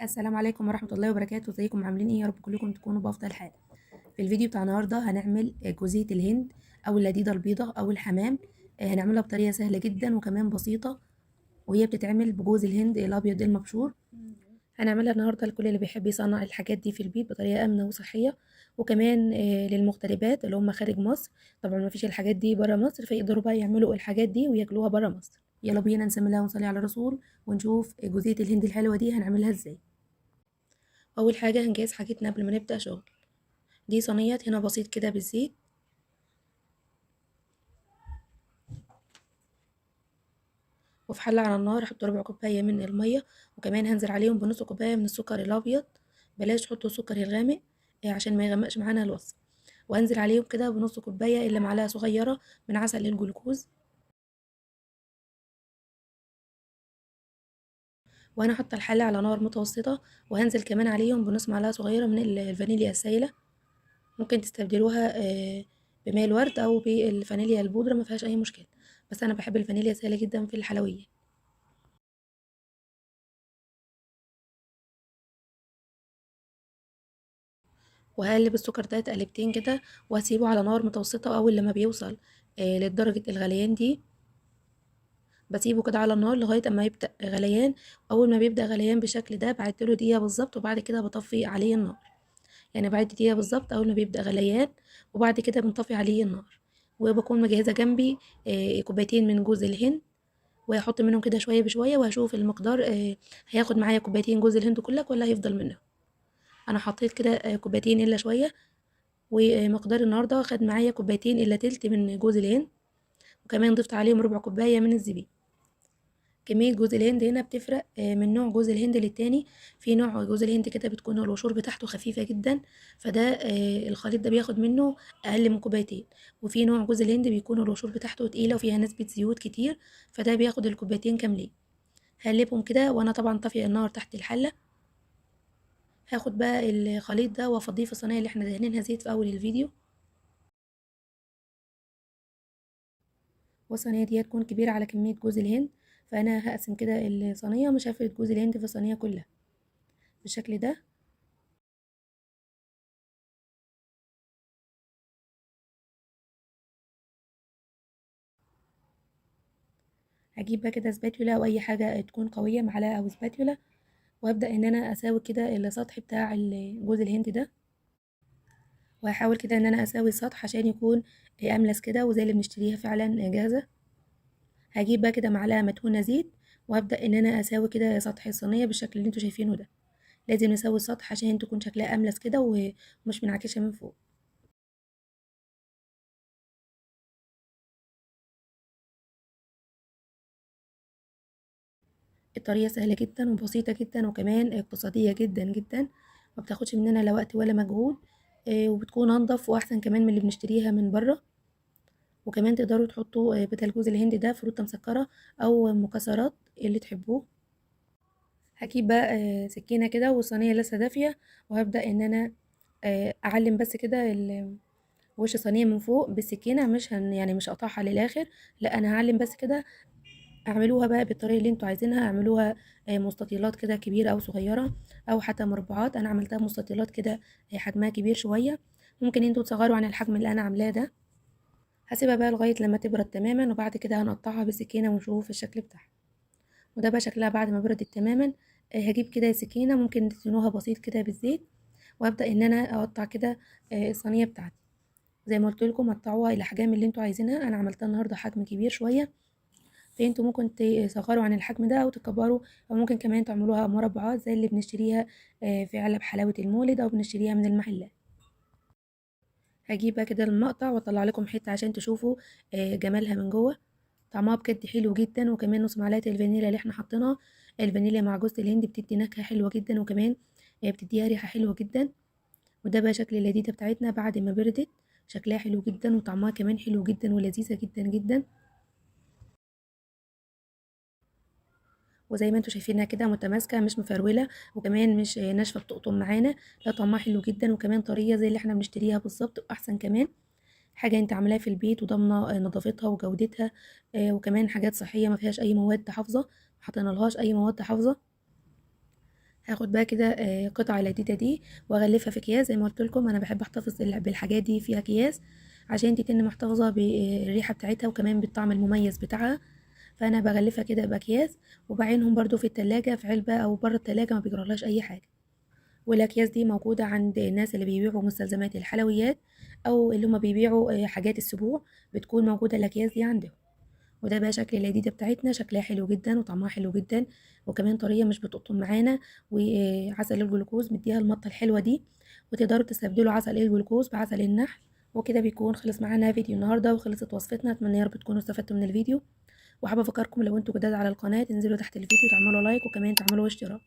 السلام عليكم ورحمة الله وبركاته. ازيكم عاملين ايه؟ يا رب كلكم تكونوا بأفضل حال. في الفيديو بتاع النهارده هنعمل جوزية الهند او اللذيذة البيضة او الحمام. هنعملها بطريقة سهلة جدا وكمان بسيطة، وهي بتتعمل بجوز الهند الابيض المبشور. هنعملها النهارده لكل اللي بيحب يصنع الحاجات دي في البيت بطريقة آمنة وصحية، وكمان للمغتربات اللي هم خارج مصر. طبعا ما فيش الحاجات دي برا مصر، فيقدروا بقى يعملوا الحاجات دي وياكلوها برا مصر. يلا بينا نسمي الله ونصلي على الرسول ونشوف جوزية الهند الحلوة دي هنعملها ازاي. اول حاجة هنجهز حاجتنا قبل ما نبدأ شغل. دي صينية هنا بسيط كده بالزيت، وفي حلة على النار هحط ربع كوباية من المية، وكمان هنزل عليهم بنص كوباية من السكر الابيض. بلاش تحطوا السكر الغامق عشان ما يغمقش معانا الوصفة. وهنزل عليهم كده بنص كوباية الا معلقة صغيرة من عسل الجلوكوز. وانا حاطه الحلة على نار متوسطة، وهنزل كمان عليهم بنص معلقة صغيرة من الفانيليا السايلة. ممكن تستبدلوها بماء الورد او بالفانيليا البودرة، ما فيهاش اي مشكلة، بس انا بحب الفانيليا السايلة جدا في الحلويات. وهقلب السكر ده تقلبتين كده وهسيبه على نار متوسطة. اول لما بيوصل لدرجة الغليان دي بسيبه كده على النار لغاية اما يبدأ غليان. اول ما بيبدأ غليان بالشكل ده بعدله دقيقة بالظبط، وبعد كده بطفي عليه النار. يعني بعد دقيقة بالظبط اول ما بيبدأ غليان، وبعد كده بنطفي عليه النار. وبكون مجهزة جنبي كوبايتين من جوز الهند، وهحط منهم كده شوية بشوية، وهشوف المقدار هياخد معايا كوبايتين جوز الهند كلك ولا هيفضل منه. انا حطيت كده كوبايتين الا شوية، ومقدار النهارده خد معايا كوبايتين الا تلت من جوز الهند، وكمان ضفت عليهم ربع كوباية من الزبيب. كمية جوز الهند هنا بتفرق من نوع جوز الهند للتاني. في نوع جوز الهند كده بتكون القشور بتاعته خفيفة جدا، فده الخليط ده بياخد منه اقل من كوبايتين. وفي نوع جوز الهند بيكون القشور بتاعته تقيلة وفيها نسبه زيوت كتير، فده بياخد الكوبايتين كاملين. هقلبهم كده وانا طبعا طافية النار تحت الحلة. هاخد بقى الخليط ده وافضيه في الصينية اللي احنا دهنينها زيت في اول الفيديو. والصينيه دي هتكون كبيرة على كمية جوز الهند، فانا هقسم كده الصينية، مش هفرد جوز الهند في الصينية كلها بالشكل ده. هجيب بقى كده سباتولا او اي حاجة تكون قوية، معلقه او سباتولا، وابدا ان انا اساوي كده السطح بتاع جوز الهند ده. وهحاول كده ان انا اساوي السطح عشان يكون املس كده وزي اللي بنشتريها فعلا جاهزة. هجيب بقى كده معلقه مدهونه زيت، وابدا ان انا اساوي كده سطح الصينية بالشكل اللي انتوا شايفينه ده. لازم نسوي السطح عشان تكون شكلها املس كده ومش منعكشه من فوق. الطريقة سهلة جدا وبسيطة جدا، وكمان اقتصادية جدا جدا، ما بتاخدش مننا لا وقت ولا مجهود، وبتكون انضف واحسن كمان من اللي بنشتريها من بره. وكمان تقدروا تحطوا بدل جوز الهند ده فروته مسكره او مكسرات اللي تحبوه. هجيب بقى سكينة كده والصينيه لسه دافيه، وهبدا ان انا اعلم بس كده وش الصينية من فوق بالسكينة. مش هن يعني مش هقطعها للاخر، لا انا هعلم بس كده. اعملوها بقى بالطريقة اللي انتوا عايزينها، اعملوها مستطيلات كده كبيرة او صغيرة او حتى مربعات. انا عملتها مستطيلات كده حجمها كبير شوية، ممكن انتوا تصغروا عن الحجم اللي انا عاملاه ده. هسيبها بقى لغاية لما تبرد تماما، وبعد كده هنقطعها بسكينة ونشوف الشكل بتاعها. وده بقى شكلها بعد ما بردت تماما. هجيب كده سكينة، ممكن تدهنوها بسيط كده بالزيت، وابدا ان انا اقطع كده الصينية بتاعتي. زي ما قلت لكم قطعوها الاحجام اللي انتوا عايزينها. انا عملتها النهارده حجم كبير شوية، فانتوا ممكن تصغروا عن الحجم ده او تكبروا، او ممكن كمان تعملوها مربعات زي اللي بنشتريها في علب حلاوة المولد او بنشتريها من المحلات. هجيب بقى كده المقطع واطلع لكم حتة عشان تشوفوا جمالها من جوه. طعمها بجد حلو جدا، وكمان نص معلقه الفانيليا اللي احنا حاطينها، الفانيليا مع جوز الهند بتدي نكهة حلوة جدا، وكمان بتديها ريحه حلوة جدا. وده بقى شكل اللذيذة بتاعتنا بعد ما بردت، شكلها حلو جدا وطعمها كمان حلو جدا ولذيذه جدا جدا. وزي ما انتوا شايفينها كده متماسكة مش مفروله، وكمان مش ناشفة بتقطم معانا، لا طعمها حلو جدا وكمان طرية زي اللي احنا بنشتريها بالظبط واحسن كمان. حاجة انت عاملاها في البيت وضامنه نظافتها وجودتها، وكمان حاجات صحية ما فيهاش اي مواد حافظه، ما حطينالهاش اي مواد حافظه. هاخد بقى كده قطعة العديدة دي واغلفها في اكياس. زي ما قلت لكم انا بحب احتفظ بالحاجات دي في اكياس عشان تتن محتفظة بالريحة بتاعتها وكمان بالطعم المميز بتاعها. فانا بغلفها كده باكياس وبعينهم برضو في التلاجة في علبة او بره التلاجة، ما بيجرالهاش اي حاجة. والاكياس دي موجودة عند الناس اللي بيبيعوا مستلزمات الحلويات او اللي هم بيبيعوا حاجات السبوع، بتكون موجودة الاكياس دي عندهم. وده بقى شكل العديدة بتاعتنا، شكلها حلو جدا وطعمها حلو جدا، وكمان طرية مش بتقطم معانا. وعسل الجلوكوز مديها المطة الحلوة دي، وتقدروا تستبدلوا عسل الجلوكوز بعسل النحل. وكده بيكون خلص معانا فيديو النهارده وخلصت وصفتنا. اتمنى يا رب تكونوا استفدتوا من الفيديو، وحابة افكركم لو انتوا جداد على القناة تنزلوا تحت الفيديو تعملوا like وكمان تعملوا اشتراك.